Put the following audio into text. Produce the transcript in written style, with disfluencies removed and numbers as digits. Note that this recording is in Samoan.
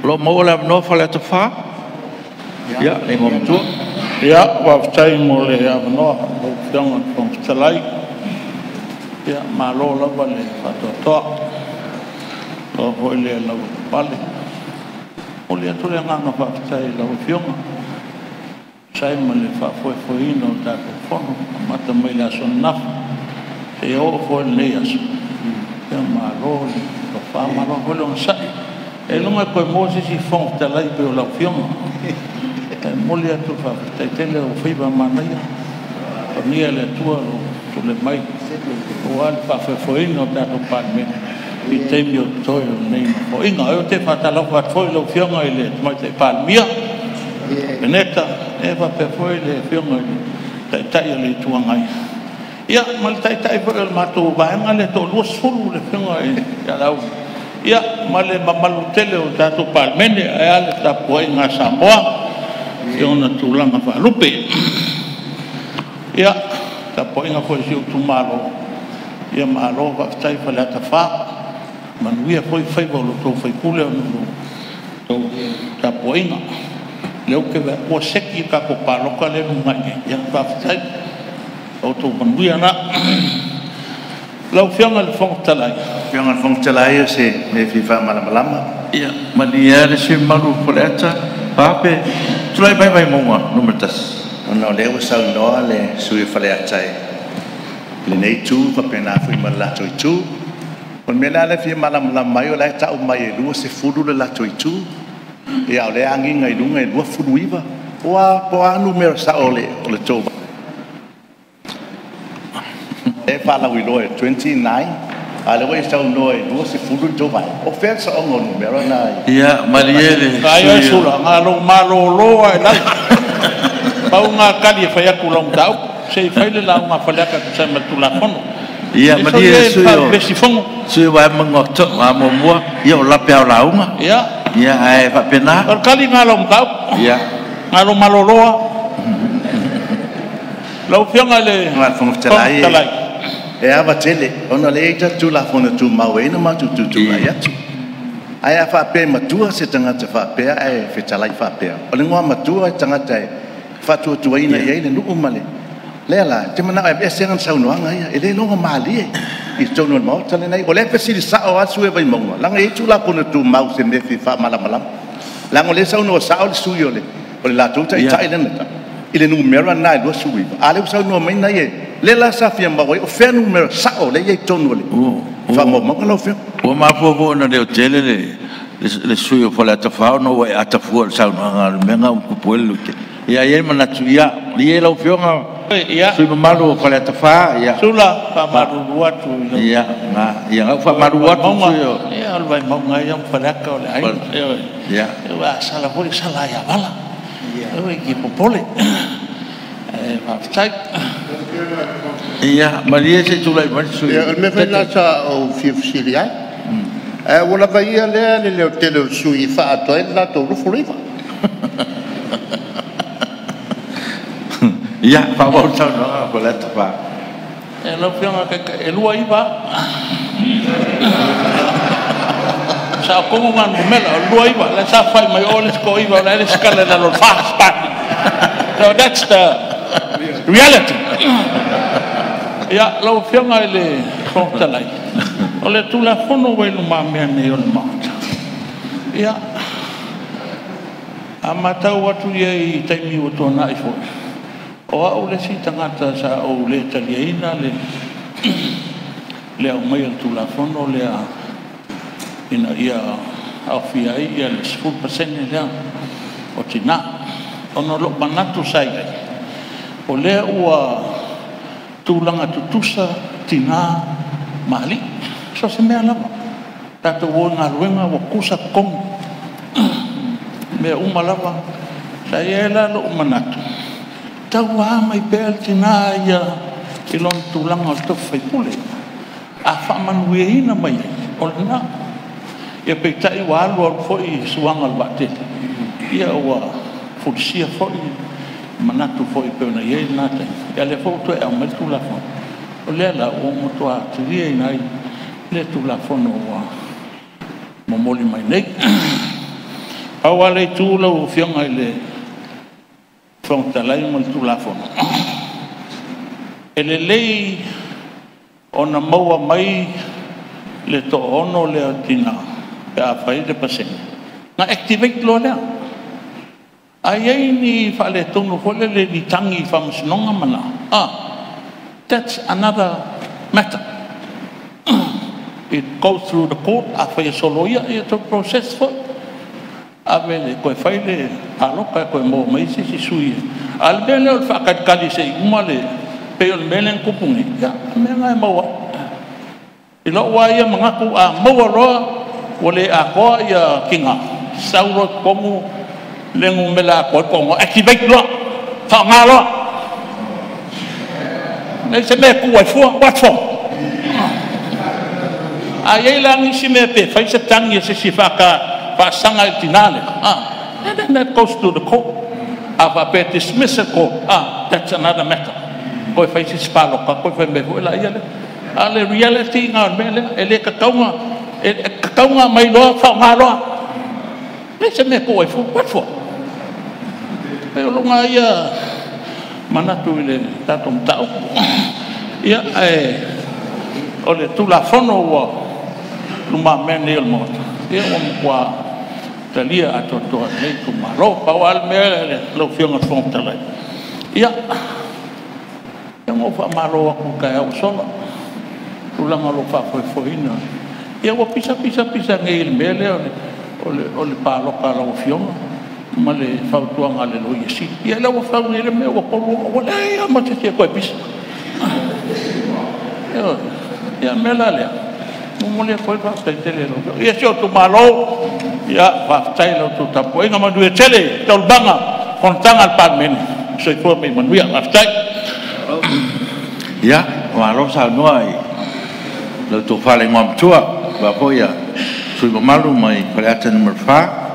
O lo o maua le avanoa Faleata 4. Ia, le Igoamatua. Ia, faafetai mo le avanoa lau Afioga i le Fofoga Fetalai. Ia, malo lava le faatoatoa, malo foi le lavapapale. E momoli atu le agaga faafetai i lau Afioga e tusa ai ma le faafoefoeina o le tatou Fono amata mai le aso ananafi seia oo foi i lenei aso. Ia malo le tofa, malo foi le onosai. Seiloga e toe maua se isi Fofoga Fetalai e pei o lau Afioga. E momoli atu le faafetai tele, o faiva manaia, faamanuia le Atua i lou tulai mai aua le faafoefoeina o le tatou Palemene i taimi o totoe o lenei Nofoaiga. Ou te faatalofa atu foi i lau Afioga i le Tamaitai Palemia, le Kapeneta, faapea foi le Afioga i le Taitai o le Itu Agai, ia ma le Taitai foi o le matou Vaega lea e Toa-20 le Afioga ia Laauli, ia ma le mamalu tele o le tatou Palemene, ae a le tapuaiga a Samoa i ona tulaga faalupe. Ia, le tapuaiga foi a si ou itumalo, malo faafetai Faleata 4, manuia foi faiva o lo outou sui usufono ona o la outou tapuaiga. O lea ou te vaai atu ua seki le tatou palota lea e lumanai nei, ia faafetai. O outou manuia na. Lau Afioga i le Fofoga Fetalai, Lau Afioga i le Fofoga Fetalai o se mea e fia faamalamalama. Ia malie lava le sui usufono mamalu o Faleata 4 pe tulai mai Vaimauga 1. Ona o lea ua saunoa le sui usufono o Faleata i lenei itu faapena foi ma le latou itu. O le mea la lea e fia malamalama ai o la e tau mai e 20 le latou itu, a o lea e agiga i luga e 29. Po o a numera sao o le tou lea e faalauiloa e 29, a o lea ua e saunoa e 20 le tou vaega. O fea le saoga o numera na e Ia malie le Vaai oe sui usufono. Sula, na o lou malolo lava i lalo. Pau lena o le tali e fai atu i lau mataupu. Se i fai le lauga a Faleata e tusa ai ma le Tulafono. Ia E malie soia le e sui usufono faavevesi fono. o Vaimauga 1, ia o lape lava o lauga. Ia, Ia ae faapena. o le tali lena o lau mataupu. Ia. Na o lou malolo lava. Lau Afioga i le Afioga i le Fofoga Fofoga Fetalai Fetalai, e ava tele ona o lea e i ai tatou Tulafono Tumau e ala ona matou tutulai atu. Ae a faapea e matua se tagata faapea ae fetalai faapea, o le igoamatua o le tagata e faatuatuaina i ai le nuu ma le… O lea la ou te manao e aveese ana saunoaga ia, e le logomalie i totonu o le Maota lenei. O lea e fesili sao lava le sui usufono o Vaimauga leaga e i ai Tulafono Tumau i se mea e fia faamalamalama. Leaga o lea e saunoa sao le sui usufono o le latou taitai lea na tau i le numera lena e 29, a o lea ua saunoa mai ia, lea la sa fia maua ai o fea numera sao lea e i ai i totonu o faamaumauga lau Afioga. Ua mafua foi ona leotele le sui usufono o Faleata 4 ona ua e atafua i le saunoaga i le mea lena ua tupu ai le leotele. Ia ae i ai le manatu, ia malie lau Afioga i le ia, sui usufono mamalu o Faleata 4, ia Sula, e faamalulu atu i lau ia na ua o le faamalulu atu le Vaimauga, sui usufono ia o le Vaimauga lava ia ma Faleata o le o aiga. Ioe. Ia. A sala foi e sala lava ia Vala. Aua e te popole. Ae faafetai. Ia malie se i tulai mai le sui Ia, o le mea foi lena Taitai. sa ou fia fesili ai. Ae ua lava ia lea le leotele o le sui usufono e faaatoa ai le latou 29. Ia, faaauau le saunoaga a Faleata 4. Ia, lau Afioga i le Taitai, e 29 lava. Sao tonu na numera, o le 29, la e saofafai mai o le isi toa-9 o la e resitala i lalo o le FAST Party. So that's the reality. Ia, lau Afioga i le Fofoga Fetalai, o le Tulafono ua i lumamea nei o le Maota, ia, a matau atu i ai i taimi ua tuanai foi, o au le isi tagata sa ou le taliaina le aumai o le Tulafono lea ina ia aofia ai le 10% lea o tina, ona o lou manatu sa i ai, o lea ua tulaga tutusa tina ma alii, so o se mea lava. Tatou o i galuega ua tutusa totogi, o mea uma lava. Sa i ai la lou manatu, e tau lava aumai pea le tina ia i lona tulaga o le tofi faipule. A faamanuiaina mai ai, o lena. Ia peitai ua alu alu foi suaga o le vaatele, ia ua fulisia foi manatu foi pei ona i ai lena taimi, a o lea foi ua toe aumai le Tulafono. O lea la ua matua teliaina ai le Tulafono ua momoli mai nei. Pau lava le itu lau Afioga i le Fofoga Fetalai ma le Tulafono, e lelei ona maua mai le toaono lea o tina pe a fai le pasene, ona activate loa lea. A i ai ni faaletonu foi lele i ni tagi i faamasinoga ma na, that's another matter. It goes through the court. Afai e soloia, ia toe process foi, ave e toe fai le palota e toe maua mai ai se isi sui. A o le mea lea o le faatalitali se i uma le… pei o le mea lea na tupu nei, ia o le mea lena e maua ai. I lou lava ia manatu, a maua loa ua le atoa tina, sau loa i totonu le numera e atoa ai le toaono, activate loa, faaaoga loa. Leai se mea e tuu ai fua, what for? A i ai la nisi mea pe fai se tagi a se isi e faasaga i le tina lea, then that goes to the court. A faapea e dismiss e le court, that's another matter. Toe fai se isi palota, toe fai mai foi lea. A o le reality na o le mea lea, e le tatau ona, e tatau ona aumai loa faaaoga loa. Leai se mea e tuu ai fua, what for? E pei o lou lena ia manatu i le tatou mataupu. Ia, ae o le Tulafono ua lumamea nei o le Maota, ia ua matua talia atoatoa e lenei itumalo. Pau lava le mea lau Afioga i le Fofoga Fetalai, ia, na ou faamalo atu i le taeao ua sola i tulaga o lou faafoefoeina. Ia ua pisa pisa pisa nei i le mea lea o le palota a lau Afioga ma le fautuaga a le Loia Sili. Ia lea ua fau nei le mea ua tolu, ua leai lava ma se isi e toe pisa. Ioe. Ia o le mea la lea, e momoli atu ai le faafetai tele i lau Afioga. Ia si ou itumalo, ia faafetai i la outou tapuaiga, manuia tele taualumaga o fonotaga a le Palemene. Soifua ma ia manuia. Faafetai. Ia, malo saunoa i lau Tofa i le Igoamatua, faapea foi sui usufono mamalu mai Faleata 4.